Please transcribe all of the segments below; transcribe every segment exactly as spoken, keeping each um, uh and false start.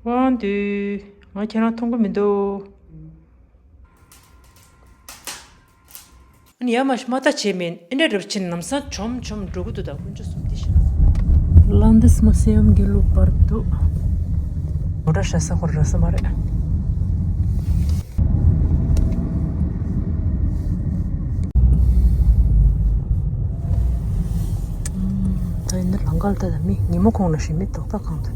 དབང་འདུས། ང་ཁྱེད་རང་མཐོང་གི་མི་འདུག་ཨ་ནི་ཡར་མར་མ་ལྟ་བྱས་མིན་ཨེ་འདྲ་རབ་ཕྱིན་ལམ་སང་འཇོམས་འཇོམས་འགྲོ་གི་འདུག་ད་དཀོན་མཆོག་གསུམ་འདི་ཤི་ན། ལང་དུ་སྨོ་སེམས་དགེ་ལུགས་པར་དུ། མོ་ཊ་ཤ་ས་ཁོར་ར་ས་མ་རེད། ད་ཡིན་ན་ལང་ཀར་ལྟ་ད་མི་ཉིན་མོ་ཁོང་ལ་ཞིག་མི་ཏག་ཏག་གང་འདུག་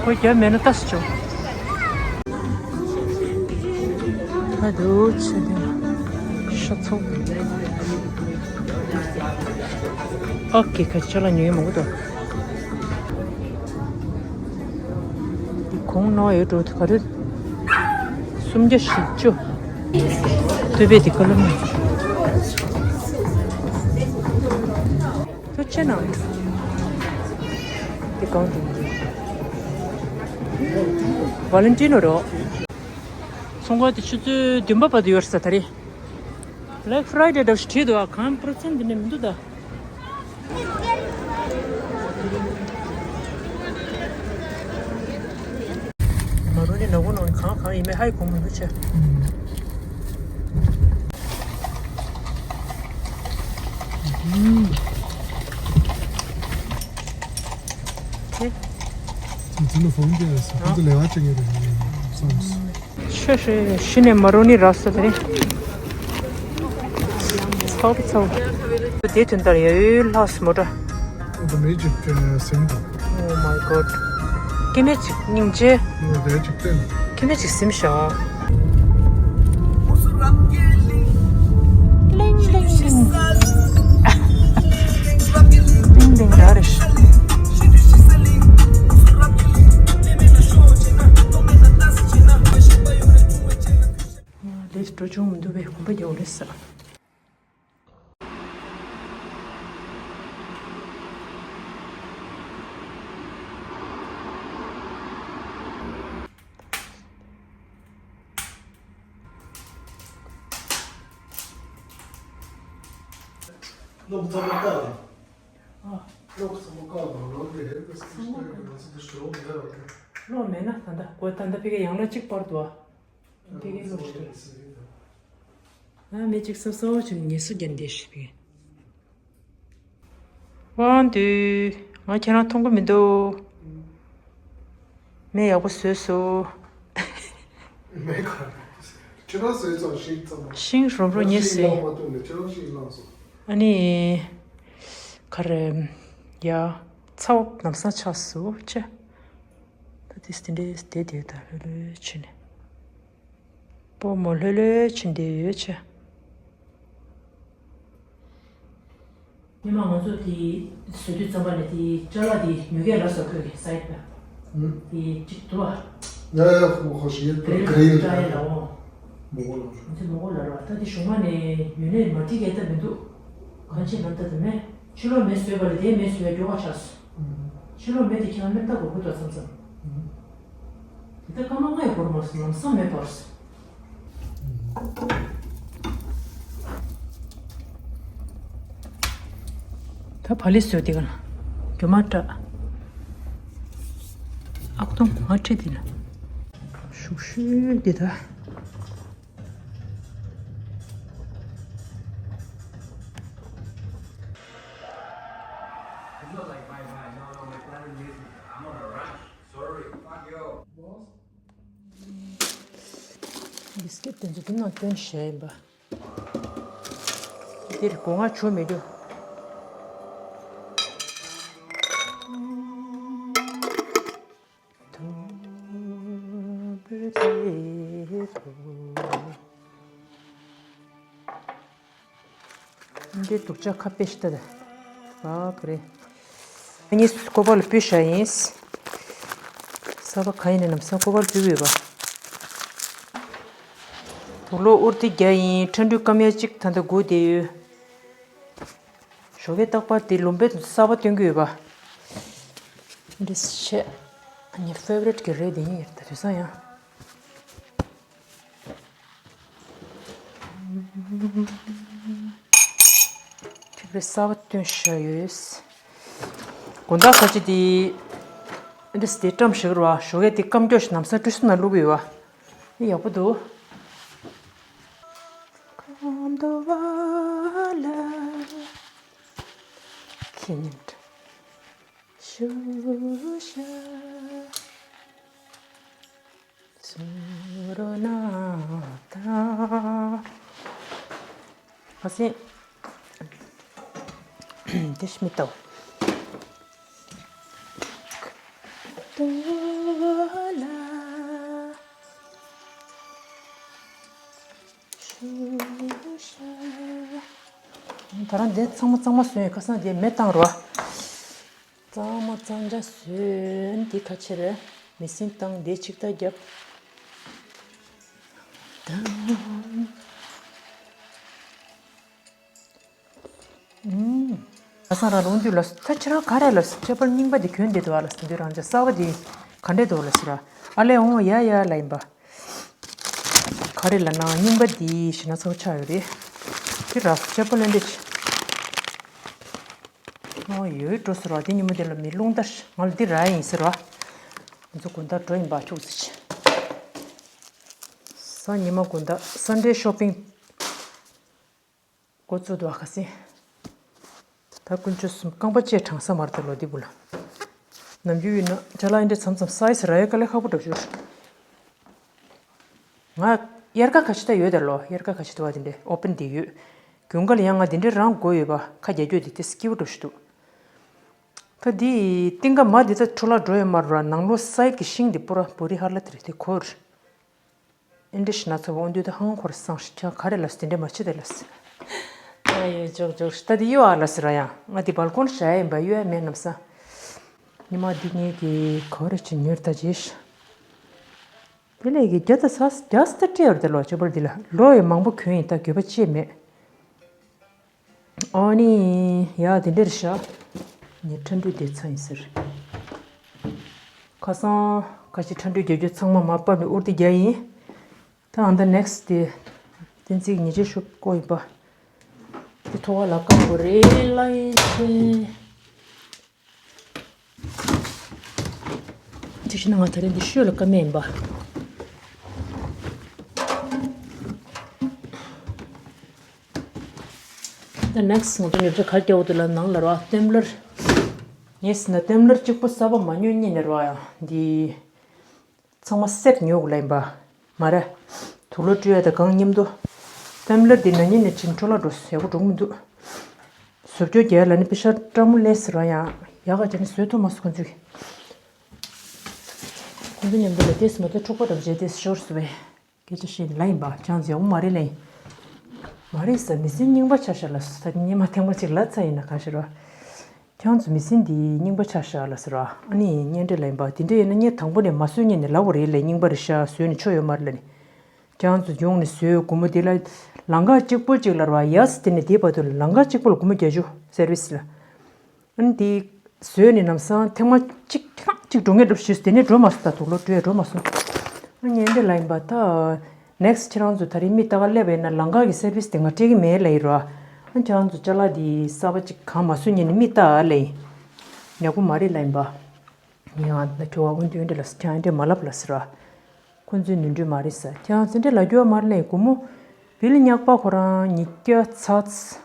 ཁོ་རྒྱབ་མེད་ན་ལྟ་སུ་ཆོག་ད་དུ་ཆེ་དེ་ཤ་ཚོགས། ཨོ་ཀེ་ཁ་ཆ་ལ་ཉོས་མང་པོ་འདུག་འདི་གོང་ནོ་ཡོད་འགྲོ་ག་རེ། སུམ་བརྒྱ་བཞི་བཅུ། ཐུབ་པའི་འདི་ཀ་ལོ་མ། ཐུགས་ཆེ་གནང་། འདི་གང་འདུག་ཝ་ལན་ཊི་ནོ་རོ། ཚོང་ཁང་དེ་ཆུ་ཚོད་བདུན་པ་བར་དུ་ཡོད་ས་ད་རེད། Black Friday འདྲ་ཞིག་བྲིས་འདུག་ཨ་གང་པར་སེན་ཊི་འདི་ནས་མི་འདུག་ད། མ་རུ་ནི་ནག་པོ་ནང་གང་གང་ཡིན་མིན་ཧ་ཡི་གོ་མི་འདུག་ཆེ། ཨེ། ཚོ་ཚོ་ལ་ཧྥོན་རྒྱག་ཡོད་ས་ཁོ་ཚོ་ལས་ཀ་བྱེད་མཁན་རེད་བསམ་སོང་། ཤ་ཤ་ཤི་ནས་མ་རུ་ནི་རག་ས་དེ་རེད། ཚ་བོ་ཚ་བོ། དེ་དོན་ལྟར་ཡ་ཡོད་ལྷག་སི་མོ་ཊ། The magic uh, symbol. Oh my god. སྐྱེ་མེད་ཅིག་སྙིང་རྗེ། No, the magic thing. སྐྱེ་མེད་ཅིག་སིམ་ཤག་ལིང་ལིང་ལིང་། ལིང་ལིང་ར་རེ་ཤི། ལས་འགྲོ་བྱུང་མི་འདུག་པས་གོམ་པ་རྒྱག་འོ་རེད་ས། ལོག་ཚང་མ་བཀག་ལ། ཨ། ལོག་ཚང་མ་བཀག་ལ་ལོག་རེད་ཚང་མ་བཀག་ལ་ཚང་མ་ཞོག་མེད་ར་རེད། ལོག་མེད་ན་ད་ལྟ་གོ་ད་ལྟ་ཕ་གི་ཡང་ལ་གཅིག་པར་དུ་ཨ། ཕ་གི་ལོག་ཞིག་རེད། ཨ་མི་གཅིག་སོ་སོ་ཆུ་ངལ་གསོ་རྒྱག་འདི་ཞིག་ཕ་གི། དབང་འདུས། ང་ཁྱེད་རང་མཐོང་གི་མི་འདུག་མེ་ཡག་པོ་བཟོས་སོ། མེ་ག་རེ། ཁྱེད་རང་བཟོས་ཙང་ཤིང་ཙམ། ཤིང་རོབ་རོབ་ཉེ་ཤིང་ཟེར། བླངས་མ་ཐུབ་ནས་ཁྱེད་རང་ཤིང་བླངས་སོང་། ཨ་ནི། ག་རེ། ཡ། ཚ་བོ་ལམ་སང་ཆགས་སོ་ཆེ། ད་དེ་དེ་འདྲའི་དེ་དེ་ད་ལྷོད་ལྷོད་ཕྱིན་ནས། སྤོ་མོ་ལྷོད་ལྷོད་ཕྱིན་བསྡད་ཡོད་ཆེ། ཉི་མ་ང་ཚོ་དེ་བཟོ་དུས་ཙམ་པ་ནས་དེ་ཅ་ལག་དེ་ཉོ་གས་ལ་སོགས་ཁོས་ཀྱི་སའིད་པ། ཨུམ། དེ་གཅིག་ཏུ་བ། ཡ་ཡ་ཧོ་ཧོ་ཞིག་ཡོད་དེ་ག་ཡོད་ཀྲ་ཡ་ལ་འོ། མོ་གོ་ལ་རོ། ང་ཚོ་མོ་གོ་ལ་རོ་ད་དེ་གཞུང་མ་ནས་ཉོ་ནས་མ་ཁྲིད་གས་ད་མི་འདུག་གང་ཆེ་ནམ་ད་དེ་མེད། ཕྱི་ལོགས་མེ་བཟོས་པ་ལ་དེ་མེ་བཟོས་པའི་མགྱོགས་པ་ཆགས་སོང་། ཕྱི་ལོགས་མེ་དེ་ཁྱེད་རང་མེ་ལྟ་དགོས་ཀྱི་འདུག་མཚམས་མཚམས། དེ་ལྟ་སྐར་མ་ལྔ་ཡི་འགོར་མ་སོང་ལམ་སང་མེ་འབར་སོང་། ད་བ་ལི་བཟོས་དེ་ག་ལ་རྒྱུ་མ་སྐྲག་ཨག་ཏོང་ང་ཁྲིད་དེ་ལ་ཤུག་ཤུག་དེ་ད། བི་སི་ཀེ་ཊི་དེ་ཚོ་དེ་ནང་བཏོན་བཞག་ཡིན་པ། འདིར་སྒོ་ང་ཆུ་མེད་རྒྱུ། འདི་དུག་ཆ་ཁ་པེ་ཤི་ཏ་ད། བ་པ་རེ། ངས་ཀོ་པ་ལ་ཕུལ་བཞག་ཡིན། ས་བ་ག་ཡིན་ནམ་ས་ཀོ་པ་ལ་ཕུལ་ཡོད་པ། དུག་ལོག་ཨུར་ཏི་རྒྱ་ཡིན་ཁྲ་འབྲུ་སྐམ་ཡ་གཅིག་ད་ལྟ་སྒུག་བསྡད་ཡོད། ཞོགས་ཀས་རྟག་པར་དེ་ལུམ་པའི་གསར་པ་སྟོན་གྱི་ཡོད་པ། འདི་བྱས། ངའི་ཕེ་ཝ་རིཊ་གི་རེད་དེ་ཡིན། ད་དུས་སང་ཡང་ཁྲིག་རེ་གསར་པ་བཏོན་བཞག་ཡོད། དགོང་དག་ཁ་ཆེ་དེ་འདི་སྟེ་བཀྲམ་བཞག་ར་བ། ཞོགས་ཀས་དེ་སྐམ་སྐྱོ་ཞིག་ལམ་སང་ཀྲུ་སུ་ན་བླུག་གི་ཡོད་བ། འདི་ཡག་པོ་འདུག་སྐམ་དོ་བ་ལ་ཁྱི་ཉིན་ཞུ་ཤ། སུ་རོ་ན་ད། ཨ་སེ། དེ་ཤི་མི་ཏོ། ཏོ་ལ། ཤུ་ཤ། ད་རང་དེ་གཙང་མ་གཙང་མ་བཟོས་ཡོད། ཁ་སང་དེ་མེ་བཏང་རོ། གཙང་མ་གཙང་རྐྱང་བཟོས། འདི་ཁ་ཕྱིར་མེ་སྲིན་བཏང་། འདི་ཆིག་ཐག་བརྒྱབ། ད་ཨུམ། ཁ་སང་རང་ལོང་དུས་ལ་ད་ཁྱེད་རང་ག་རེ་ལ་ཅ་པལ་རྙིང་པ་འདི་གྱོན་བསྡད་འདུག་ཨ་ལ་ཟེར་དུས། རང་ཅག་གསར་པ་འདི་ག་འདྲས་འདུག་ལ་ཟེར་ར། ཨ་ལས་འོང་ཡ་ཡ་ལ་ཡིན་པ། ག་རེ་ལ་ན་རྙིང་པ་འདི་ཞེ་ན་ཚ་པོ་ཆགས་ཡོད་རེད། འདི་ར་ཅ་པལ་ལེན་འདྲས། ཨོ་ཡོད་འགྲོ་ཟེར་བ། དེ་ཉིན་མོ་དེ་ལ་མི་རླུང་རྟ་ང་ལ་འདི་རག་ཡིན་ཟེར་བ། ང་ཚོ་དགོང་དག་འགྲོ་ཡིན་པ་ཁྱུག་ཟེར་ཆེ། སང་ཉི་མ་དགོང་དག་སན་ཌེ་ཤོ་པིང་འགོ་བཙུགས་འདུག་ཨ། ཁ་སེང་ད་དཀོན་མཆོག་གསུམ། རྐང་པ་བཅས་དྲང་ས་མར་ད་ལོ་འདི་བུ་ལ། ནམ་རྒྱུན་ཡིན་ན་ཅ་ལག་འདི་འདྲ་མཚམས་མཚམས་སའི་ཛི་རག་ཡ་དཀའ་ལས་ཁག་པོ་འགྲོ་ཞུ། ང་དབྱར་ཁ་ཁ་ཤས་ད་ཡོད་ད་ལོ། དབྱར་ཁ་ཁ་ཤས་ད་བ་དེ་འདྲའི་ཨོ་པན་དེ་ཡོད། དགུན་ཁ་ལ་ཡང་ང་དེ་འདྲའི་རང་དགོས་ཡོད་པ། ཁ་རྒྱ་སྐྱོད་དེ་དེ་སྐྱིད་པོ་འགྲོ་ཞུ་འདུག་ད་དེ་སྟེང་ཁ་མ་དེ་ད་འཕྲོ་བརླག་འགྲོ་ཡོད་མ་རེད་བ། ནང་ལོགས་སའི་ཛི་གི་ཤིང་དེ་པུ་ར་བོ་རི་ཧ་ལ་དེ་རེད། དེ་འཁོར། ཨེ་འདྲ་ཞིག་ན་ཚ་བ་འོང་དུས་ད་ཧང་འཁོར་སང་ཤི་ཁྱང་ག་རེ་ལ་སི་དེ་འདྲ་མ་བྱེད་དེ་ལ་སི། ཨ་ཡོད་ཅོག་ཅོག་ཤི་ད་དེ་གཡོ་ཨ་ལ་སི་ར། ཡང་ང་དེ་སྦལ་ཀོན་བཞག་ཡིན་པ་གཡོ་ཡ་མེད་ནམ་ས། ཉི་མ་འདི་ངས་ཀྱི་ག་རེ་ཅི་ཉོས་ད་བྱེད་ཤི། དེ་ལས་ཀྱི་རྒྱ་ད་ས་རྒྱ་ས་ད་སྤྲད་ཡོད་དེ་ལོ་ཅོ་པར་འདི་ལ་ལོ་ཡི་མང་པོ་གྱོན་ཡིན། ད་འགྱོད་པ་ཅི་མེད། ཨོ་ནི་ཡ་དེ་འདྲར་བཞག་ངས་ཁྲ་འགྲོས་བསྡད་ཚར་ཡིན་ཟེར། ཁ་སང་ཁ་ཤས་ཁྲ་འགྲོས་རྒྱག་རྒྱུ་ཚང་མ་མ་ཕབ་ནས་ཨུར་དེ་རྒྱག་ཡིན། ད་ཨ་ད་ནེག་སི་དེ་བསྟན་འཛིན་གྱི་ཉེས་ཆད་ཤོབ་བཀོད་ཡིན་པ། དེ་ཐོ་བ་ལ་བཀག་དགོས་རེད་ལ་ཡིན་ཚེ། དེ་བཞིན་ང་ད་རེས་འདི་ཤོད་ལ་ཀ་མེད་ཡིན་པ། ད་ནེག་སི་ང་ཚོ་ཉོ་ཆ་ག་རྒྱག་འོ་དེ་ལ་ནང་ལ་རོ་ཏེམ་ལར། ངས་ཟིན་ན་ཏེམ་ལར་གཅིག་པོ་གསར་པ་མ་ཉོ་ཉེ་ནས་རོ་ཡང་འདི། ཚང་མ་སེ་ཊི་ཉོ་དགོས་ལ་ཡིན་པ། མ་རེད། དུག་ལོག་བཀྲུ་ཡ་དང་གང་མཉམ་དུ། ཏེམ་ལར་འདི་ན་ཉིན་ནས་ཕྱིན་འཕྲོ་བརླག་འགྲོ་ཡག་པོ་འགྲོ་གི་མི་འདུག་བཟོ་བཅོས་རྒྱག་ལ་ནི་པེ་ཤ་སྤྲང་མོ་ལས་ཟེར་བ་ཡང་ཡག་ག་ཅན་བཟོས་ཐུབ་མ་སོང་ཁོང་ཚོས། ཁོང་ཚོ་མཉམ་དུ་ལ་ཏེས་མ་ཏོ་འཁྲུག་པ་རབ་བྱས་ཏེ་ཤོར་སོང་བས། སྐད་ཆ་བཤད་ལ་ཡིན་པ་ཅང་ཡག་པོ་མ་རེད་ལ་ཡིན། མ་རེད་ས་མི་སེམས་རྙིང་པ་ཆགས་ཤག་ལ་སོ་ད་སྙེ་མ་ཐེངས་མ་གཅིག་ལ་ཚ་ཡིན་ན་གང་ཤེས་རོ། ཁྱང་ཚོ་མི་སེམས་འདི་རྙིང་པ་ཆགས་ཤག་ལ་ཟེར་རོ། ཨ་ནི་གཉེན་འབྲེལ་ལ་ཡིན་པ་དེ་འདྲ་ཡིན་ན་ངས་དང་པོ་ནས་མ་བཟོས་ཉིན་ནས་ལབ་པ་རེད་ལ། རྙིང་པ་རེད་ཤག་བཟོས་ནས་ཆོ་ཡོད་མ་རེད་ལ་ནི། ཁྱང་ཚོ་ཡོང་ནས་བཟོས་དགོང་མོ་དེ་ལ་ལམ་ཁ་གཅིག་པོ་གཅིག་ལ་ར་བ་ཡ་སི་དེ་ནས་དེ་བར་དུ་ལ་ལམ་ཁ་གཅིག་པོ་ལ་སྒོར་མོ་བརྒྱད་ཅུ་སེར་བིས་ལ། ཨ་ནི་དེ་བཟོས་ནས་ལམ་སང་ཐེངས་མ་གཅིག་ཐེངས་མ་གཅིག་འགྲོ་ངེས་འགྲོ་ཞུས་དེ་ནས་འགྲོ་མ་སོང་། ད་དུག་ལོག་བཀྲུ་ཡ་འགྲོ་མ་སོང་། ཨ་ངས་འདི་ལ་ཡིན་པ་ད། ནེག་སི་ཁྱེད་རང་ཚོ་ད་རིང་མི་ལྟ་ག་སླེབས་པ་ཡིན་ན་ལམ་ཁ་གི་སེར་བིས་དེ་ང་སྤྲད་ཀྱི་མེད་ལ་ཡིན་རོ། ཨ་ཁྱེད་རང་ཚོ་ཅ་ལག་འདི་གསར་པ་གཅིག་གང་མ་བཟོས་ཉིན་ནས་མི་ལྟ་ལ་ཡིན། ཡག་པོ་མ་རེད་ལ་ཡིན་པ། ངས་ང་ད་ཁྱོད་འོན་ཏེ་འདྲ་ལ་ཁྱེད་འདྲ་མ་ལབ་ལ་ཟེར་རོ། ཁོང་ཚོའི་ནོར་འཁྲུལ་མ་རེད་ས། ཁྱེད་རང་ཚོ་འདྲ་ལ་རྒྱུ་བ་མ་རེད་ལ་ཡིན། དགོང་མོ་བིལ་ཉག་པ་ཁོ་རང་ཉིས་བརྒྱ་ཚ་ཚ།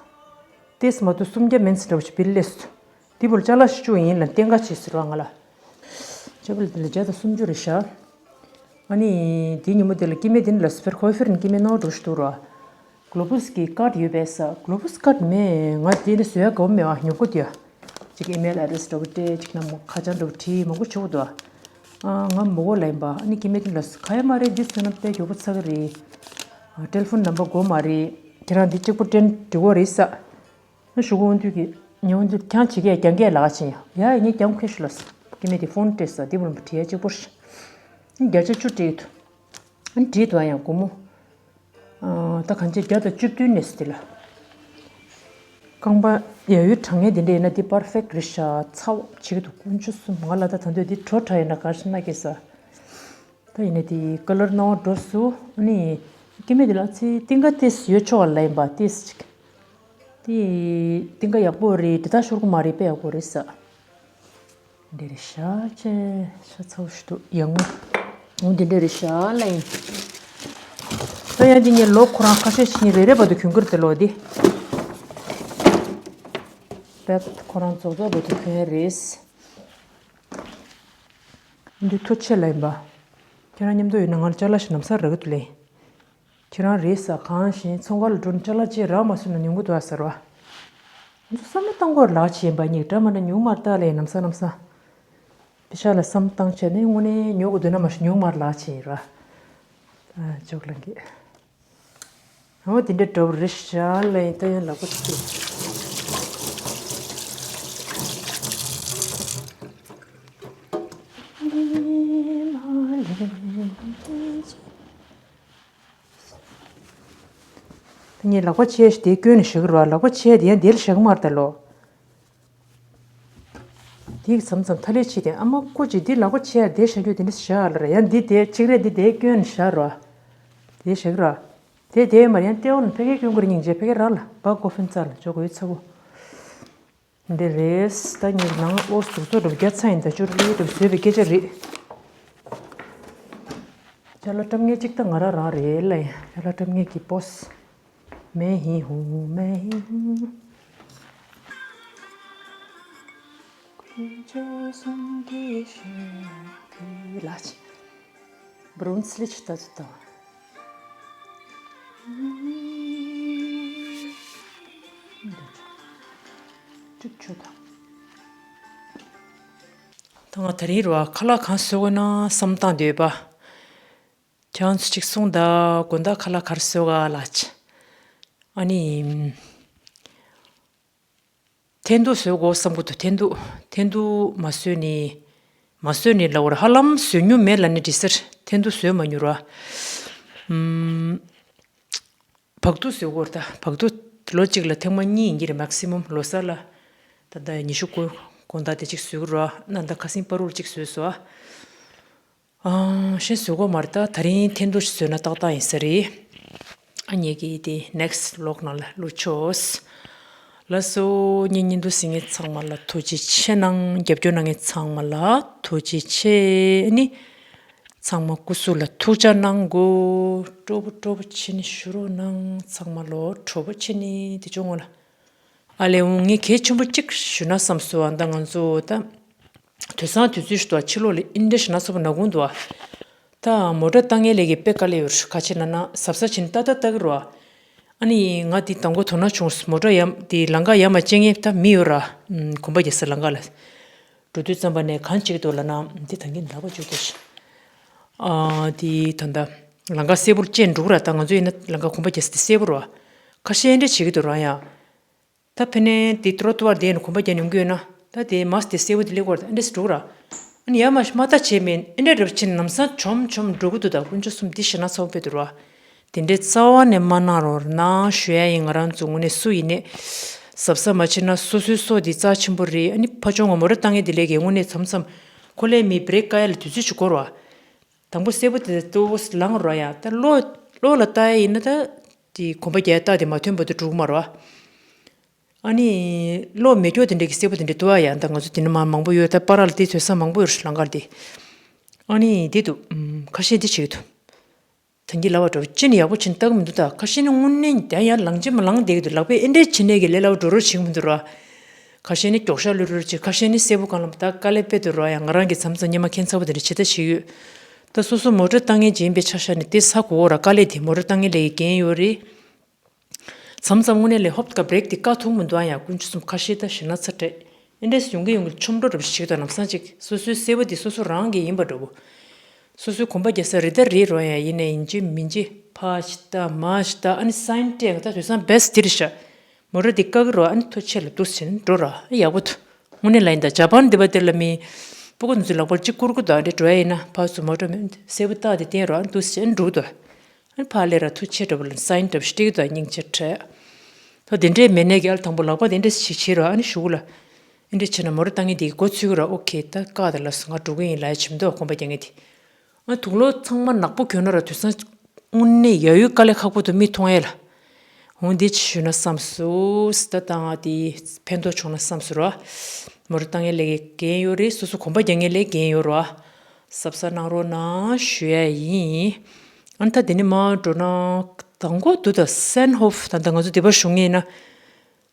ཏེས་མ་གཏོགས་སུམ་བརྒྱ་མིན་ཟེར་འདྲ་བོ་ཞིག་བིལ་སླེབས་སོང་། དེ་བུ་ལ་ཅ་ལག་ཞིག་བཅུག་ཡིན་ལ་བརྟན་ཁ་བྱེད་ཟེར་བ་ང་ལ། ཅ་བུ་ལ་དེ་ལ་བརྒྱ་དང་སུམ་ཅུ་རེད་ཤག་ཨ་ནི་དེ་ཉིན་མོ་དེ་ལ་སྐྱེ་དམན་དེ་ནི་ལ་སུ་ཕེར་ཁོའི་ཕེར་ནི་སྐྱེ་དམན་ནོར་འགྲོ་ཞིག་འདུག་ར། གློ་བུས་ཀྱི་ཀར་ཡོད་པས་ས། གློ་བུས་ཀར་མེད། ང་དེ་ནི་བཟོ་ཡ་དགའ་བོ་མེད་བ། ཉོ་གོ་དེ་ཡ། ཅིག་ཨི་མེལ་ཨེ་ཌི་རེ་སི་འདྲ་བོ་སྤྲད། ཅིག་ནམ་ཁ་བྱང་འདྲ་བོ་བྲིས་མང་པོ་བྱེད་དགོས་འདུག་ཨ་ང་མོ་གོ་ལ་ཡིན་པ། ཨ་ནི་སྐྱེ་དམན་དེ་ལ་སུ་ག་ཡ་མ་རེད། འདི་བཟོས་ན་དཔེ་མགྱོགས་པོ་ཚར་གི་རེད། ཨ་ཊེ་ལི་ཕོན་ནམ་བར་དགོས་མ་རེད། ཁྱེད་རང་འདི་གཅིག་པོ་སྤྲད་འགྲིག་གོ་རེད་ས། ཞུ་གོ་འོན་དུས་ཀྱི་ཉེ་འོན་དུས་ཀྱང་བྱེད་ཀྱི་རྒྱང་གས་ལག་ཆེན་ཡ་ཡ་ངས་རྒྱང་ཁེ་ཤུ་ལ་སོ་སྐྱེ་དམན་དེ་ཕོན་སྤྲད་ས། དེ་བུ་ལ་བྲིས་ཡ་གཅིག་པོ་རེད། བརྒྱ་ཆ་བཅུ་སྤྲད་ཡོད་དོ། བྲིས་དོ་ཡང་སྒོར་མོ། ད་གང་ཅི་བརྒྱ་དང་བཅུ་བདུན་ནས་སུ་དེ་ལ། རྐང་པ་ཡ་ཡུལ་གྲང་ངེས་དེ་འདྲ་ཡིན་ན་འདི་པར་ཕེག་རེད་ཤག་ཚ་བ་བྱེད་ཀྱི་འདུག་དཀོན་མཆོག་གསུམ། ང་ལ་ད་ད་འདོད་འདི་དྲོ་དྲགས་ཡིན་ན་ག་རེ་ན་སྐྱེ་ས། ད་ཡིན་ན་དེ་ཀ་ལར་སྣང་བ་འགྲོ་སོང་། ཨ་ནི་སྐྱེ་དམན་དེ་ལ་ཚེ་རྟིང་ཀ་ཏིས་ཡོད་ཆོག་ལ་ཡིན་པ་ཏིས་ཅིག་དེ་རྟིང་ཀ་ཡག་པོ་རེད། དེ་ད་ཤོར་གི་མ་རེད། དཔེ་ཡག་པོ་རེད་ས། འདི་རེད་ཤག་ཅེ་ཤ་ཚ་བོ་ཞིག་འདུག་ཡག་མོ། འོ་འདི་འདྲ་རེད་ཤག་ལ་ཡིན། ད་ཡང་འདི་ངས་ལོ་ཁོ་རང་ཁ་ཤས་ཤིག་རེ་རེ་བར་དུ་གྱོན་གྱི་རེད་དེ་ལོ་འདི། བེད་ཁོ་རང་རྫོགས་རྫོགས་བར་དུ་གྱོན་ཡ་རེད། འདི་ཐུགས་རྗེ་ཆེ་ལ་ཡིན་པ། ཁྱེད་རང་མཉམ་དུ་ཡོད་ན་ང་ལ་ཅ་ལག་ཞིག་ལམ་སང་རག་གི་འདུག་ལེ། ཁྱེད་རང་རེད་ས་གང་ཞིག་ཚོང་ཁང་ལ་འགྲོ་ན་ཅ་ལག་ཅིག་རག་མ་སོང་ན་ཉུང་གི་འདུག་ཨ་ཟེར་བ། ང་ཚོ་བསམ་བློ་བཏང་དགོས་ལག་ཆ་ཡིན་པ་གཉིས་འདྲ་མ་འདྲ་ཉུང་མར་བཏགས་ལེ་ལམ་སང་ལམ་སང་། པེ་ཤག་ལ་བསམ་བཏང་བྱས་ནས་དངོས་གནས་ཉོ་དགོས་འདུག་ན་མ་ཤི་ཉུང་མར་ལག་ཆ་ཡིན་ར། ཨ་ཅོག་ལང་གི། འོ་དེ་འདྲ་འདྲ་བོ་རེད་ཤག་ལ་ཡིན། ད་ཡང་ལག་པ་ཚིག་ངས་ལག་པ་ཆེ་ཞིག་དེ་བསྐྱོན་ནས་བཞག་གི་རེད་བ། ལག་པ་ཆེ་དེ་ཡང་དེར་བཞག་གི་མ་རེད་ད་ལོ། དེ་མཚམས་མཚམས་ཐ་ལེ་ཆེ་དེ་ཨ་མ་ཀོ་ཅིག་དེ་ལག་པ་ཆེ་དེ་བཞག་རྒྱུ་དེ་འདྲ་བཞག་ལ་ར། ཡང་འདི་དེ་ཆིག་རེད། འདི་དེ་བསྐྱོན་ནས་བཞག་རེད་བ། དེ་བཞག་གི་རེད་བ། དེ་དེ་མར་ཡང་ལྟེ་བ་ནས་ཕ་གིར་བསྐྱོན་དགོས་རེད། སྙིང་རྗེ་ཕ་གིར་རག་ལ་བ་ཀོ་ཧྥིན་རྩ་ལ་འཇོག་དགོས་ཚ་བོ། འདི་རེད། ད་ངེད་ནང་ཨོ་ཟུག་ཚོ་འགྲོ་རྒྱ་ཚ་ཡིན། ད་ཅོར་ལི་འགྲོ་བཟོས་པའི་སྐད་ཆ་རེད། ཅ་ལག་བཀྲམ་མཁན་གཅིག་ད་ང་རང་རང་རེད་ལ་ཡིན། ཅ་ལག་བཀྲམ་མཁན་གྱི་པོས། མེ་ཧི་ཧུ་མེ་ཧི་ཧུ། དཀོན་མཆོག་གསུམ་གྱི་ཞབས་ཀྱི་ལག་ཆ། བུ་རུན་སི་ལི་ཆི་ལྟ་ཚུལ་དང་། ཅིག་ཆུ་དང་། ད་ང་དེ་རིང་རུ་བ་ཁ་ལག་གང་བཟོ་དགོས་ན་བསམ་བཏང་བསྡད་པ། ཁྱེད་རང་ཚོ་ཅིག་གསུངས་ད། དགོང་དག་ཁ་ལག་ག་རེ་བཟོ་ག་ལགས། ཨ་ནི། འཐེན་ཐུག་བཟོ་དགོས་བསམ་གྱི་འདུག་འཐེན་ཐུག་འཐེན་ཐུག་མ་བཟོས་ནི། མ་བཟོས་ནི་ལབ་པ་རེད། ཧ་ལམ་བཟོས་མྱོང་མེད་ལབ་ནི་འགྲིག་ས་རེད། འཐེན་ཐུག་བཟོས་མ་མྱོང་ར། ཨམ། བག་ཐུག་བཟོ་དགོས་རེད་ད། བག་ཐུག་ལོ་གཅིག་ལ་ཐེངས་མ་གཉིས་ཡིན་གྱི་རེད། མེག་སི་མམ་ལོ་གསར་ལ། ད་ལྟ་ཉི་ཤུ་དགུ་དགོང་དག་དེ་གཅིག་བཟོ་གི་རེད་བ། ན་ད་ཁ་སང་བར་དུ་གཅིག་བཟོས་སོང་ཨ། ཨང་། གཞན་བཟོ་དགོས་མ་རེད་ད། ད་རིང་འཐེན་ཐུག་བཟོས་ན་ཏག་ཏག་ཡིན་ས་རེད། ཨ་ངེད་ཀྱིས་དེ་ནེག་སི་ཝི་ལོག་ནང་ལ་བླུགས་ཆོག་ལགས་སོ། ངའི་བརྙན་ཐུང་གཟིགས་མཁན་ཚང་མ་ལ་ཐུགས་རྗེ་ཆེ་གནང་། རྒྱབ་སྐྱོར་གནང་མཁན་ཚང་མ་ལ་ཐུགས་རྗེ་ཆེ་ནི། ཚང་མ་སྐུ་གཟུགས་ལ་ཐུགས་ཅག་གནང་དགོས། སྤྲོ་པོ་སྤྲོ་པོ་བྱས་ནས་བཞུགས་རོགས་གནང་། ཚང་མ་ལོ་སྤྲོ་པོ་བྱས་ནས་དེ་བྱུང་ངོ་ལ། ཨ་ལས། འོང་ངས་གལ་ཆེན་པོ་གཅིག་ཞུ་ན་བསམ་སོང་ཨ། ད་ང་ཚོ་ད་དུས་སང་དུས་ཚོད་ཞིག་ཏུ་ཕྱི་ལོགས་ལ་ཨིན་འདྲ་ཞིག་ན་ཚ་པོ་ན་གུང་འདུག་ཨ། ད་མོ་ཊ་བཏང་མཁན་ལས་ཀྱི་དཔེ་དཀའ་ལས་ཡོད་རེད། ཁ་ཆེ་ན་ན་གཟབ་གཟབ་བྱས་ནས་ཏག་ཏག་ལྟ་གི་རོགས་ཨ། ཨ་ནི་ང་དེ་དང་པོ་དོ་སྣང་བྱུང་། མོ་ཊ་ཡར་དེ་ལམ་ཁ་ཡར་མར་བཅད་མཁན་ད་མི་ཡོད་ར། གོམ་པ་རྒྱག་ས་ལམ་ཁ་ལ། འགྲོ་དུས་ཙམ་པ་ནས་གང་བྱེད་ཀྱི་འདུག་ལབ་ན་འདི་ད་གིན་ལག་པ་འཇུ་དེ། ཨ་དེ་ད་ད་ལམ་ཁ་གསལ་པོར་བཅད་འགྲོ་གི་ར། ད་ང་ཚོ་ཡིན་ན་ལམ་ཁ་གོམ་པ་རྒྱག་ས་དེ་གསལ་པོ་ར། ཁ་ཤས་འདྲ་བྱེད་ཀྱི་འདུག་ར་ཡང་། ད་ཕ་ནས་དེ་ཏྲོ་ཏུ་ཝར་དེ་ནས་གོམ་པ་རྒྱག་ནས་ཡོང་གི་ཡོད་ན། ད་དེ་མ་སི་དེ་གསལ་པོ་དེ་ལས་སྐོར་ད་འདྲས་འགྲོ་གི་ར། ཨ་ནི་ཡར་མར་མ་ལྟ་བྱས་མེད་ཨེ་འདྲས་རབ་ཕྱིན་ལམ་སང་གྲོམ་གྲོམ་འགྲོ་གི་འདུག་ད་དཀོན་མཆོག་གསུམ་འདི་ཞེ་ན་ཚ་བོ་དཔེ་འདུག་ར། དེ་འདྲའི་རྩ་བ་ནས་མ་གནང་རོགས་གནང་ཞུ་ཡ་ཡིན། ང་རང་ཚོ་དངོས་གནས་སུ་ཡིན་ནས་གཟབ་གཟབ་མ་བྱས་ན་སོ་སོའི་སྲོག་འདི་རྩ་ཆེན་པོ་རེད། ཨ་ནི་ཕ་ཆུང་ང་མོ་ཊ་བཏང་མཁན་དེ་ལས་ཀའི་དངོས་གནས་མཚམས་མཚམས་ཁོ་ལས་མི་བྷི་རེག་བཀག་ཡ་ལ་དུས་ཚོད་ཅིག་འགོར་བ། དང་པོ་གསལ་པོ་དེ་ལྟོ་བོ་ལངས་རོགས་ཡ། ད་གློག་གློག་ལ་ལྟ་ཡ་ཡིན་ན་ད་དེ་གོམ་པ་རྒྱག་ཡ་རྟགས་དེ་མ་ཐོན་བར་དུ་འགྲོ་གི་མ་རེད་བ། ཨ་ནི་གློག་མེ་སྒྱོགས་དེ་འདྲ་གི་སེར་པོ་དེ་འདྲ་འདུག་ཨ། ཡ་ད་ང་ཚོ་དེ་ནས་མ་མང་པོ་ཡོད། ད་པ་ར་ལ་དེ་ཐོས་ས་མང་པོ་ཡོད་རེད་ལམ་ཁར་དེ། ཨ་ནི་དེ་འདུག་ཁ་ཤས་དེ་བྱེད་ཀྱི་འདུག་ད་གིན་ལབ་པ་འདྲ་བོ་ཅི་ནས་ཡག་པོ་བྱེད་ན་ལྟ་གི་མི་འདུག་ད་ཁ་ཤས་ནི་དངོས་གནས་ད་ཡར་ལངས་ཅི་མ་ལངས་བསྡད་ཀྱི་འདུག་ལག་པས་ཨེ་འདྲས་བྱེད་ནས་ཀྱི་ལས་སླ་པོ་འགྲོ་རོགས་བྱེད་ཀྱི་མི་འདུག་ར། ཁ་ཤས་ནི་མགྱོགས་ཤ་ལུས་རོགས་བྱེད། ཁ་ཤས་ནི་སེར་པོ་གང་ལ་ད་དཀའ་ལས་དཔེ་འདུག་ར། ཡ་ང་རང་གི་མཚམས་མཚམས་སྙེ་མ་ཁྱད་མཚར་པོ་དེ་འདྲ་བྱེད་ད་བྱེད་ཀྱི་ཡོད། ད་སོ་སོ་མོ་ཊ་བཏང་མཁན་ཅིག་ཡིན་པའི་ཆ་བཞག་ནས་དེ་ཟ་དགོས་ར། དཀའ་ལས་དེ་མོ་ཊ་བཏང་མཁན་ལས་ཀའི་འགན་ཡོད་རེད། མཚམས་མཚམས་དངོས་གནས་ལས་ཧོབ་ཀ་བྷི་རེག་དེ་བཀག་ཐུབ་མི་འདུག་ཨ། ཡང་དཀོན་མཆོག་གསུམ་ཁ་ཤས་ད་ཞེ་ན་ཚ་སྤྲད། ཨེ་འདྲས་ཡོང་གི་ཡོང་གི་ཆོམ་འགྲོ་འདྲ་པོ་ཞིག་དང་ལམ་སང་ཅིག་སོ་སོའི་གསལ་པོ་དེ་སོ་སོ་རང་གི་ཡིན་པ་འདྲ་པོ། སོ་སོའི་གོམ་པ་རྒྱག་ས་རེད་ད་རེད་རོ། ཡང་ཡིན་ནའི་ཡིན་གཅིག་མིན་གཅིག་ཕར་ཞིག་ལྟ་མར་ཞིག་ལྟ། ཨ་ནི་སའིན་སྤྲད་ད་དུས་སང་བེ་སི་དེ་རེད་ཤག་མོ་ཊ་དེ་བཀག་གི་རོ། ཨ་ནི་ཐུགས་རྗེ་ཆེ་ལབ་འདུག་ཟེར་ནས་འགྲོ་ར། ཨ་ཡག་པོ་འདུག་དངོས་གནས་ལ་ཡིན་ད་ཇ་པན་འདི་པ་དེ་ལ་མི་སྤུ་གུ་འདི་ཚོ་ལག་པར་གཅིག་བསྐུར་གི་འདུག་ཨ་འདྲས་འགྲོ་ཡ་ཡིན་ན་ཕར་ཚུར་མོ་ཊ་མེད་སེར་པོ་རྟགས་དེ་བསྟན་རོགས་ཨ་ནི་འདུག་ཟེར་ནས་འགྲོ་གི་འདུག་ཨ་ནི་ཕར་སླེབས་ར་ཐུགས་རྗེ་ཆེ་འདྲ་པོ་ལ་སའིན་འདྲ་པོ་ཞིག་སྤྲད་ཀྱི་འདུག་སྙིང་རྗེ་བྲལ། ད་དེ་འདྲས་མེད་ནས་གལ་དང་པོ་ལག་པ་དེ་འདྲས་ཞིག་བྱེད་རོགས། ཨ་ནི་གཞུག་ལ་ཨེ་འདྲས་བྱས་ན་མོ་ར་བཏང་ངེས་དེ་གི་འགོ་ཚུགས་ཀྱི་ར། ཨོ་ཁེ། ད་བཀག་དེ་ལ་སོང་། ང་འགྲོ་གི་ཡིན་ལབ་ཡ་བྱེད་མི་འདུག་གོམ་པ་རྒྱག་ངེས་དེ། ཨ་དུག་ལོག་ཚང་མ་ནག་པོ་གྱོན་ན་ར་དུས་སང་དངོས་གནས་ཡ་ཡུལ་དཀའ་ལས་ཁག་པོ་འདུག་མི་མཐོང་ཡས་ལ། འོང་འདི་ཅི་ཞུས་ན་བསམ་སོང་། སི་ཏ་བཏང་ཨ་དེ་ཕན་ཐོགས་བྱུང་ན་བསམ་སོང་ར། མོ་ར་བཏང་ངེས་ལས་ཀའི་འགན་ཡོད་རེད། སོ་སོ་གོམ་པ་རྒྱག་ངེས་ལས་འགན་ཡོད་ར། གཟབ་གཟབ་གནང་རོགས་གནང་ཞུ་ཡ་ཡིན། ཨ་ནི་ད་དེ་ནས་མར་འགྲོ་ན་དང་པོ་འདུག་ད་སན་ཧོབ་ད་ལྟ་ང་ཚོ་འདི་པར་བཞུགས་ངེས་ན།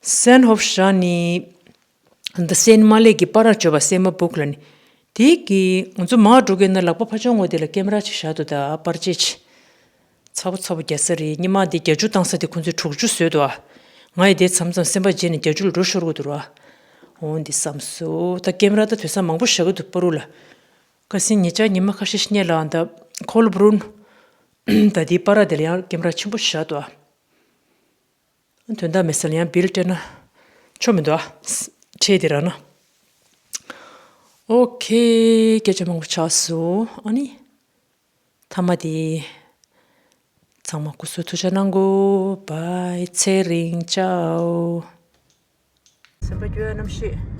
སན་ཧོབ་ཞག་ནི་འདི་སེན་མ་ལེ་གི་པར་བརྗོད་པ་སེན་མ་བུག་ལ་ནི། དེ་གི་ང་ཚོ་མར་འགྲོ་གི་ན་ལག་པ་ཕར་ཕྱོགས་ངོས་དེ་ལ་ཀེམ་ར་ཅིག་བཞག་འདུག་ད་པར་ཅེ་ཅི། ཚ་པོ་ཚ་པོ་རྒྱག་ས་རེད། ཉི་མ་འདི་བརྒྱད་ཅུ་བཏང་ས་དེ་ཁོང་ཚོས་དྲུག་ཅུ་བཟོས་འདུག་ཨ། ང་ཡི་དེ་མཚམས་མཚམས་སེམས་པ་བརྗེད་ནས་བརྒྱད་ཅུ་ལ་འགྲོ་ཤོར་གི་འདུག་ར། འོ་འདི་བསམ་སོང་། ད་ཀེམ་ར་ད་དུས་སང་མང་པོ་བཞག་གི་འདུག་པ་རུ་ལ། ཁ་སང་ཉེ་ཆར་ཉི་མ་ཁ་ཤས་ཤིག་ཉལ་ལ་ད་ཁོལ་བྷ་རུན། ད་དེའི་པར་དེ་ལ་ཡང་ཀེམ་ར་ཆེན་པོ་བཞག་འདུག་ཨ། དོན་དག་མེད་ས་ལ་ཡང་བིལ་སྤྲད་ན་ཆོ་མི་འདུག་ཨ། ཁྲལ་དེ་རག་ན། ཨོ་ཁེ། སྐད་ཆ་མང་པོ་ཆགས་སོང་། ཨ་ནི། མཐའ་མ་དེ། ཚང་མ་སྐུ་གཟུགས་ཐུགས་ཅག་གནང་གོ། བའི། ཚེ་རིང་ཅའོ། སེམས་པ་སྐྱོ་ཡ་རྣམ་ཤེས།